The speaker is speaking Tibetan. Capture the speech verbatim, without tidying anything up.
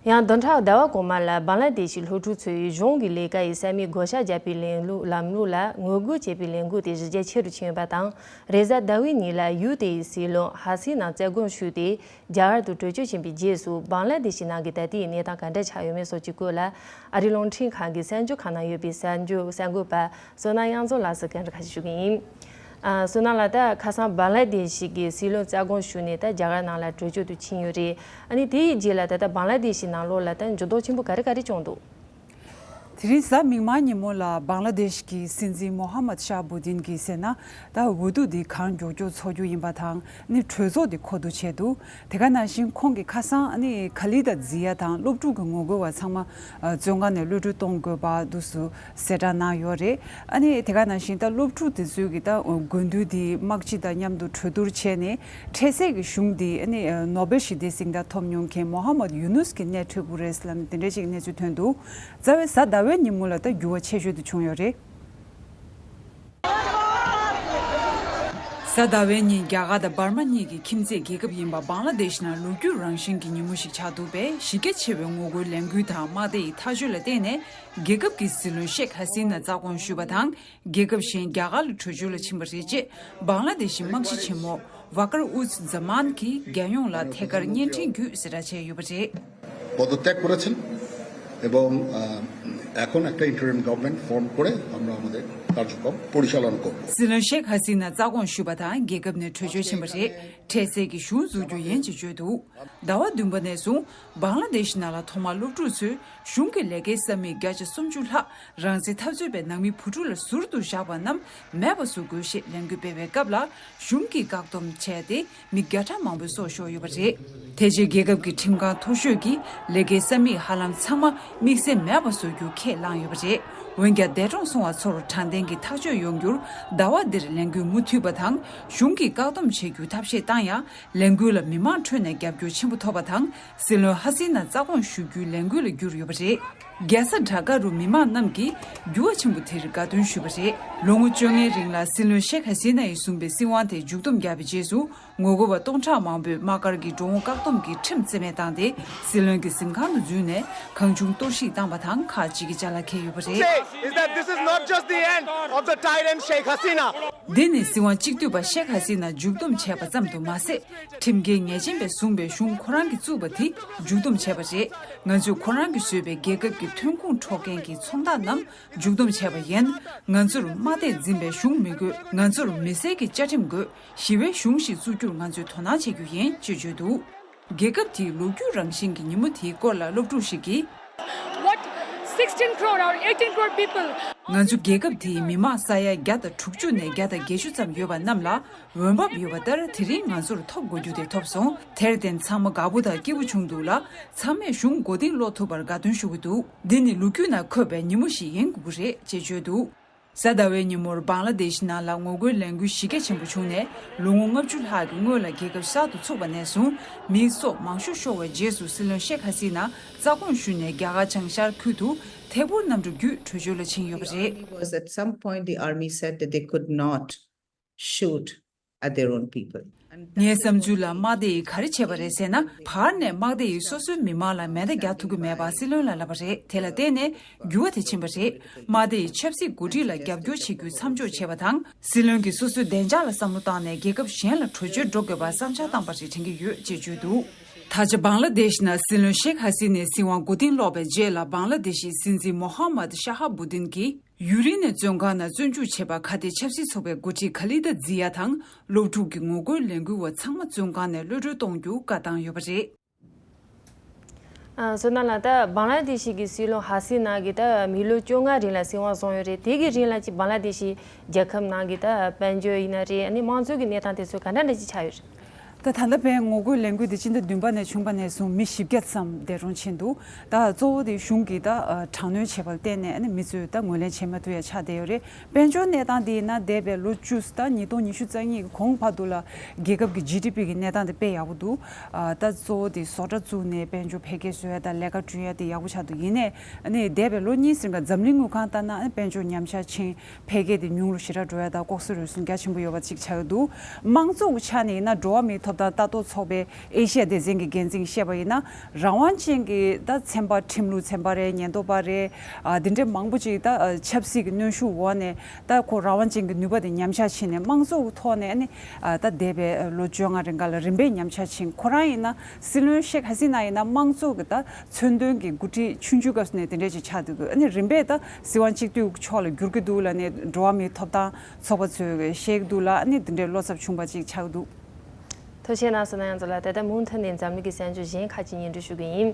ཡང་བདུན་ཕྲག་ཟླ་བ་གོང་མ་ལ་བང་ལ་དེ་ཤི་སློབ་ཕྲུག་ཚོས་གཞུང་གི་ལས་ཀ་ཡི་ས་མིག་བགོ་བཤའ་བརྒྱབ་པའི་ལམ་ལུགས་ལམ་ལུགས་ལ་ངོ་རྒོལ་བྱེད་པའི་ལས་འགུལ་དེ་གཞི་རྒྱ་ཆེ་རུ་ཕྱིན་ཡོད་པ་དང་། རེས་གཟའ་ཟླ་བའི་ཉིན་ལ་ཡུལ་དེའི་སྲིད་བློན་ཧ་སི་ན་རྩ་དགོངས་ཞུས་ཏེ་རྒྱ་གར་དུ་བྲོས་བྱོལ་ཕྱིན་པའི་རྗེས་སུ་བང་ལ་དེ་ཤི་ནང་གི་ད་ལྟའི་གནས་སྟངས་ག་འདྲ་ཆགས་ཡོད་མེད་སོགས་ཀྱི་སྐོར་ལ་ཨ་རིའི་རླུང་འཕྲིན་ཁང་གི་གསར་འགྱུར་ཁང་ནང་ཡོད་པའི་གསར་འགྱུར་གསར་འགོད་པ་བསོད་ནམས་དབྱངས་འཛོམས་ལགས་སུ་བཀའ་འདྲི་ཁ་ཤས་ཞུ་གི་ཡིན། ཨ། བསོད་ནམས་ལགས། ད་ཁ་སང་བང་ལ་དེ་ཤི་གི་སྲིད་བློན་རྩ་དགོངས་ཞུས་ནས་ད་རྒྱ་གར་ནང་ལ་བྲོས་བྱོལ་དུ་ཕྱིན་ཡོད་རེད། ཨ་ནི་དེའི་རྗེས་ལ་ད་ལྟ་བང་ལ་དེ་ཤི་ནང་ལོགས་ལ་ད་འགྱུར་ལྡོག་ཆེན་པོ་ག་རེ་ག་རེ་བྱུང་འདུག་དེ་རིང་གཟའ་མིག་དམར་ཉིན་མོ་ལ་བང་ལ་དེ་ཤི་གི་སྲིད་འཛིན་མོ་ཧ་མད་ཤ་ཧ་བུ་དིན་གྱི་ཟེར་ན་ད་འོས་བསྡུ་འདི་གང་མགྱོགས་མགྱོགས་འཚོགས་རྒྱུ་ཡིན་པ་དང་ནི་གྲོས་ཚོགས་འདི་མཁོ་བསྡུ་བྱས་འདུག་དེ་ག་ནང་བཞིན་ཁོང་གིས་ཁ་སང་ནི་ཁ་ལི་ད་ཛི་ཡ་དང་སློབ་ཕྲུག་གི་ངོ་རྒོལ་བ་ཚང་མ་བཙོན་ཁང་ནས་གློད་གྲོལ་གཏོང་དགོས་པ་འདུག་སུ་གསལ་བསྒྲགས་གནང་ཡོད་རེད། ཨ་ནི་དེ་ག་ནང་བཞིན་ད་སློབ་ཕྲུག་དེ་ཚོས་ཀྱི་ད་དགོས་འདུན་དེ་དམག་སྤྱི་དང་མཉམ་དུ་གྲོས་བསྡུར་བྱས་ནས་འཕྲལ་སེལ་གྱི་གཞུང་དེ་ཨ་ནི་ནོ་སྦེལ་ཞི་བདེའི་གཟེངས་རྟགས་ཐོབ་མྱོང་མཁན་མོ་ཧ་མད་ཡུ་ནུས་ཀྱི་སྣེ་ཁྲིད་དགོས་རེད་ལབ་ནས་དེ་འདྲ་ཞིག་གནས་ཚུལ་ཐོན་འདུག་རྩ་བའི་གཟའ་ཟླ་བའི་ཉིན་མོ་ལ་ད་འགྱུར་བ་ཆེ་ཤོས་དེ་བྱུང་ཡོད་རེད། གཟའ་ཟླ་བའི་ཉིན་རྒྱ་གར་དང་འབར་མ་གཉིས་ཀྱི་ཁྱིམ་མཚེས་རྒྱལ་ཁབ་ཡིན་པ་བང་ལ་དེ་ཤི་ནང་ལོ་རྒྱུས་རང་བཞིན་གྱི་ཉིན་མོ་ཞིག་ཆགས་འདུག་པས། གཞི་རྒྱ་ཆེ་བའི་ངོ་རྒོལ་ལས་འགུལ་དང་དམག་སྡེ་ཡི་ཐག་གཅོད་ལ་བརྟེན་ནས་རྒྱལ་ཁབ་ཀྱི་སྲིད་བློན་ཤེག་ཧ་སི་ན་རྩ་དགོངས་ཞུས་པ་དང་། རྒྱལ་ཁབ་གཞན་རྒྱ་གར་ལ་བྲོས་བྱོལ་ལ་ཕྱིན་པ་རེད། ཅེས་བང་ལ་དེ་ཤི་དམག་སྤྱི་ཆེན་མོ་ཝ་ཀར་ཨུ་ཛ་མཱན་གྱིས་རྒྱལ་ཡོངས་ལ་ཐད་ཀར་བརྙན་འཕྲིན་བརྒྱུད་གསལ་བསྒྲགས་བྱས་ཡོད་པ་རེད། পদত্যাগ করেছেন এবং আহ, এখন একটা ইন্টারিম গভর্নমেন্ট ফর্ম করে আমরা আমাদের কার্যক্রম পরিচালনা করব। སྲིད་བློན་ཤེག་ཧ་སི་ན་རྩ་དགོངས་ཞུས་པ་དང་རྒྱལ་ཁབ་ནས་བྲོས་བྱོལ་ཕྱིན་པ་རེད། འཕྲལ་སེལ་གྱི་གཞུང་འཛུགས་རྒྱུ་ཡིན་ཅེས་བརྗོད་འདུག་ཟླ་བ་བདུན་པ་ནས་བཟུང་བང་ལ་དེ་ཤི་ནང་ལ་ཐོག་མར་སློབ་ཕྲུག་ཚོས་གཞུང་གི་ལས་ཀའི་ས་མིག་བརྒྱ་ཆ་སུམ་ཅུ་ལྷག་རང་བཙན་འཐབ་རྩོད་པའི་ནང་མི་བུ་ཕྲུག་ལ་ཟུར་དུ་བཞག་པ་རྣམས་མེད་པ་བཟོ་དགོས་ཞེས་ལས་འགུལ་སྤེལ་བའི་སྐབས་ལ་གཞུང་གིས་བཀག་སྡོམ་བྱས་ཏེ། མི་བརྒྱ་ཕྲག་མང་པོའི་སྲོག་ཤོར་ཡོད་པ་རེད། དེ་རྗེས་རྒྱལ་ཁབ་ཀྱི་ཁྲིམས་ཁང་མཐོ་ཤོས་ཀྱིས་ལས་ཀའི་ས་མིག་ཧ་ལམ་ཚང་མ་དམིགས་བསལ་མེད་པ་བཟོ་རྒྱུ་ཁས་བླངས་ཡོད་པ་རེད། འོན་ཀྱང་འདས་གྲོངས་སོང་བ་ཚོར་དྲང་བདེན་གྱི་ཐག་གཅོད་ཡོང་རྒྱུར་ཟླ་བ་འདིར་ལས་འགུལ་མུ་མཐུད་པ་དང་གཞུང་གིས་བཀག་སྡོམ་བྱེད་རྒྱུ་ཐབས་ཤེས་བཏང་ཡང་ལས་འགུལ་ལ་མི་མང་ཁྲོད་ནས་རྒྱབ་སྐྱོར་ཆེན་པོ་ཐོབ་པ་དང་སྲིད་བློན་ཧ་སི་ན་རྩ་དགོངས་ཞུ་རྒྱུའི་ལས་འགུལ་ལ་གྱུར་ཡོད་པ་རེད། རྒྱལ་ས་ཌ་ཀ་རུ་མི་མང་རྣམས་ཀྱིས་འགྱུར་བ་ཆེན་པོ་དེར་དགའ་སྟོན་ཞུས་པ་རེད། ལོ་ངོ་བཅོ་ལྔའི་རིང་ལ་སྲིད་བློན་ཤེག་ཧ་སི་ན་ཡིས་བཟུང་བའི་སྲིད་དབང་དེ་མཇུག་སྡོམ་བརྒྱབ་པའི་རྗེས་སུ། ངོ་རྒོལ་བ་སྟོང་ཕྲག་མང་པོས་དམག་སྒར་གྱི་འགྲོ་འོང་བཀག་སྡོམ་གྱི་ཁྲིམས་རྩིས་མེད་བཏང་སྟེ་སྲིད་བློན་གྱི་གཟིམ་ཁང་དུ་འཛུལ་ནས་གང་བྱུང་གཏོར་བཤིག་བཏང་བ་དང་ཁག་ཅིག་གི་ཅ་ལག་འཁྱེར་ཡོད་པ་རེད། Say is that this is not just the end of the tyrant Sheikh Hasina. འདི་ནི་སྲིད་དབང་གཅིག་སྡུད་པ་ཤེག་ཧ་སི་ན་མཇུག་སྡོམ་བྱས་པ་ཙམ་དུ་མ་ཟད། ཁྲིམས་འགལ་ཉེས་ཅན་པས་བཟུང་བའི་གཞུང་ཁོ་རང་གིས་བཙུགས་པ་དེ་མཇུག་སྡོམ་བྱས་པ་རེད། ང་ཚོས་ཁོ་རང་གིས་བཟོས་པའི་རྒྱལ་ཁབ་ཀྱི་ཐོན་ཁུངས་འཕྲོག་མཁན་གྱི་ཚོང་བདག་རྣམས་མཇུག་སྡོམ་བྱས་པ་ཡིན། ང་ཚོར་དམག་སྡེས་འཛིན་པའི་གཞུང་མི་དགོས། ང་ཚོར་མི་སེར་གྱི་བཅའ་ཁྲིམས་དགོས། ཞི་བའི་གཞུང་ཞིག་བཙུགས་རྒྱུར་ང་ཚོས་དོ་སྣང་བྱེད་རྒྱུ་ཡིན་ཅེས་བརྗོད་འདུག་རྒྱལ་ཁབ་དེའི་ལོ་རྒྱུས་རང་བཞིན་གྱི་ཉིན་མོ་དེའི་སྐོར་ལ་སློབ་ཕྲུག་ཞིག་གིས། What sixteen crore or eighteen crore people? ང་ཚོ་རྒྱལ་ཁབ་དེའི་མི་མང་ས་ཡ་བརྒྱ་དང་དྲུག་ཅུ་ནས་བརྒྱ་དང་བརྒྱད་ཅུ་ཙམ་ཡོད་པ་རྣམས་ལ་འོས་འབབ་ཡོད་པ་ལྟར་དེ་རིང་ང་ཚོར་ཐོབ་དགོས་རྒྱུ་དེ་ཐོབ་སོང་། དེར་བརྟེན་ཚང་མ་དགའ་པོ་དང་སྐྱིད་པོ་བྱུང་འདུག་ལ། ཚང་མས་གཞུང་མགོ་རྟིང་སློག་ཐུབ་པར་དགའ་སྟོན་ཞུ་གི་འདུག་འདི་ནི་ལོ་རྒྱུས་ནང་འཁོད་པའི་ཉིན་མོ་ཞིག་ཡིན་དགོས་ཀྱི་རེད་ཅེས་བརྗོད་འདུག་གཟའ་ཟླ་བའི་ཉིན་མོར་བང་ལ་དེ་ཤི་ནང་ལ་ངོ་རྒོལ་ལས་འགུལ་གཞི་རྒྱ་ཆེན་པོ་བྱུང་ནས་ལོ་ངོ་ལྔ་བཅུ་ལྷག་གི་སྔོན་ལ་རྒྱལ་ཁབ་གསར་དུ་ཚུགས་པ་ནས་བཟུང་མིའི་སྲོག་མང་ཤོས་ཤོར་བའི་རྗེས་སུ་སྲིད་བློན་ཤེག་ཧ་སི་ན་རྩ་དགོངས་ཞུས་ནས་རྒྱ་གར་བྱང་ཤར་ཁུལ་དུ་ཐད་འཕུར་གནམ་གྲུ་བརྒྱུད་བྲོས་བྱོལ་ལ་ཕྱིན་ཡོད་པ་རེད། It was at some point the army said that they could not shoot at their own people. ངའི་བསམ་ཚུལ་ལ་དམག་སྡེ་ཡིས་ག་རེ་བྱས་པ་རེད་ཟེར་ན། བར་ནས་དམག་སྡེ་ཡིས་སོ་སོའི་མི་མང་ལ་མེ་མདའ་རྒྱག་ཐུབ་ཀྱི་མེད་པ་སྲིད་བློན་ལ་ལབ་པ་རེད། དེ་ལ་བརྟེན་ནས་འགྱུར་བ་དེ་ཕྱིན་པ་རེད། དམག་སྡེ་ཡི་ཆབ་སྲིད་འགོ་ཁྲིད་ལ་རྒྱབ་སྐྱོར་བྱེད་རྒྱུའི་མཚམས་འཇོག་བྱས་པ་དང་། སྲིད་བློན་གྱིས་སོ་སོའི་བདེ་འཇགས་ལ་བསམ་བློ་བཏང་ནས་རྒྱལ་ཁབ་གཞན་ལ་བྲོས་བྱོལ་འགྲོ་དགོས་པར་བསམ་འཆར་བཏང་པ་རེད་དྲན་གྱི་ཡོད་ཅེས་བརྗོད་འདུག་ད་ཆ་བང་ལ་དེ་ཤི་ནང་སྲིད་བློན་ཤེག་ཧ་སི་ནའི་སྲིད་དབང་མགོ་རྟིང་སློག་པའི་རྗེས་ལ་བང་ལ་དེ་ཤིའི་སྲིད་འཛིན་མོ་ཧ་མད་ཤ་ཧ་བུ་དིན་གྱིས། ཡུན་རིང་ནས་བཙོན་ཁང་ནང་བཙོན་འཇུག་བྱས་པ་ཁ་གཏད་ཆབ་སྲིད་ཚོགས་པའི་འགོ་ཁྲིད་ཁ་ལི་ད་ཛི་ཡ་དང་སློབ་ཕྲུག་གི་ངོ་རྒོལ་ལས་འགུལ་བ་ཚང་མ་བཙོན་ཁང་ནས་གློད་གྲོལ་གཏོང་རྒྱུ་བཀའ་བཏང་ཡོད་པ་རེད། ཨ། བསོད་ནམས་ལགས། ད་བང་ལ་དེ་ཤི་གི་སྲིད་བློན་ཧ་སི་ན་གིས་ད་མི་ལོ་བཅོ་ལྔ་རིང་ལ་སྲིད་དབང་བཟུང་ཡོད་རེད། དེ་གི་རིང་ལ་ཅིག་བང་ལ་དེ་ཤི་རྒྱལ་ཁབ་ནང་གི་ད་དཔལ་འབྱོར་ཡིན་ན་རེད། ཨ་ནི་དམངས་གཙོ་གི་གནས་སྟངས་དེ་ཚོ་ག་འདྲ་འདྲ་ཅིག་ཆགས་ཡོད་རེད། ད་ད་ལྟ་བར་ངོ་རྒོལ་ལས་འགུལ་འདི་སྤྱི་ཟླ་བདུན་པ་ནས་བྱུང་བ་ནས་བཟུང་མི་བཞི་བརྒྱ་ཙམ་འདས་གྲོངས་ཕྱིན་འདུག་ད་གཙོ་བོ་དེ་གཞུང་གིས་ད་དྲག་གནོན་བྱས་པར་བརྟེན་ནས་ཨ་ནི་མི་ཚོས་ད་ངོས་ལེན་བྱེད་མ་ཐུབ་ཡ་ཆགས་བསྡད་ཡོད་རེད། དཔལ་འབྱོར་གནས་སྟངས་འདི་ཡིན་ན་འདས་པའི་ལོ་བཅུ་ད་ཉིས་སྟོང་ཉི་ཤུ་རྩ་གཉིས་ཀྱི་གོང་བར་དུ་ལ་རྒྱལ་ཁབ་ཀྱི་ཇི་ཌི་པི་གི་གནས་སྟངས་དེ་དཔེ་ཡག་པོ་འདུག་ད་གཙོ་བོ་དེ་བཟོ་གྲྭ་བཙུགས་ནས་དཔལ་འབྱོར་འཕེལ་རྒྱས་བཟོ་ཡ་དང་ལས་ཀ་བསྐྲུན་ཡ་དེ་ཡག་པོ་ཆགས་འདུག་ཡིན་ནའི་ཨ་ནི་འདས་པའི་ལོ་གཉིས་ཟིན་ག་འཛམ་གླིང་དངུལ་ཁང་ལྟར་ན་ཨ་ནི་དཔལ་འབྱོར་ཉམས་ཆག་ཕྱིན། འཕེལ་རྒྱས་དེ་ཉུང་རུ་ཞེ་དྲག་འགྲོ་ཡ་དང་ལྐོག་ཟ་རུལ་སུངས་རྒྱ་ཆེན་པོ་ཡོད་པ་ཅིག་ཆགས་ཀྱི་འདུག་དམངས་གཙོ་གི་ཆ་ནས་ཡིན་ན་འགྲོ་བ་མིའི་ ཐོབ་ཐང་ལྟ་རྟོག་ཚོགས་པའི་ཨེ་ཤི་ཡ་སྡེ་ཚན་གྱི་འགན་འཛིན་བཤད་པ་ཡིན་ན། རང་དབང་ཅན་གྱི་ད་ཚན་པ་ཁྲིམས་ལུགས་ཚན་པ་རེད། ཉེན་རྟོག་པ་རེད། ཨ་འདི་འདྲའི་མང་པོ་ཅིག་ད་ཨ་ཆབ་སྲིད་ཀྱི་གནོན་ཤུགས་འོག་ནས་ད་ཁོ་རང་དབང་ཅན་གྱི་ནུས་པ་དེ་ཉམས་ཆག་ཕྱིན་ནས་དམངས་གཙོ་གི་ཐོག་ནས་ཨ་ནི་ཨ་ད་འདས་པའི་ལོ་བཅོ་ལྔ་རིང་ག་ལ་རིམ་པས་ཉམས་ཆག་ཕྱིན། ཁོ་རང་ཡིན་ན་སྲིད་བློན་ཤེག་ཧ་སི་ན་ཡིན་ན་དམངས་གཙོ་གི་ད་མཚོན་དོན་གྱི་འགོ་ཁྲིད་ཆུང་ཆུང་སྐབས་སུ་ནས་དེ་འདྲས་ཅིག་ཆགས་འདུག་ཨ་ནི་རིམ་པས་ད་སྲིད་དབང་གཅིག་སྡུད་ཕྱོགས་ལ་འགྱུར་གྱི་འདུག་ལབ་ནས་འགྲོ་བ་མིའི་ཐོབ་ཐང་ཚོགས་པ་ཚོས་བཤད་ཀྱི་འདུག་ལ། ཨ་ནི་དེ་འདྲའི་བློ་འཚབ་བྱུང་བ་ཅིག་ཆགས་ཀྱི་འདུག་ཐུགས་རྗེ་གནང་སོང་། ན་ཡང་ཚོ་ལ་ད་ལྟ་མུ་མཐུད་ནས་འཛམ་གླིང་གི་གསར་འགྱུར་གཞན་ཁག་ཅིག་སྙན་སྒྲོན་ཞུ་གི་ཡིན།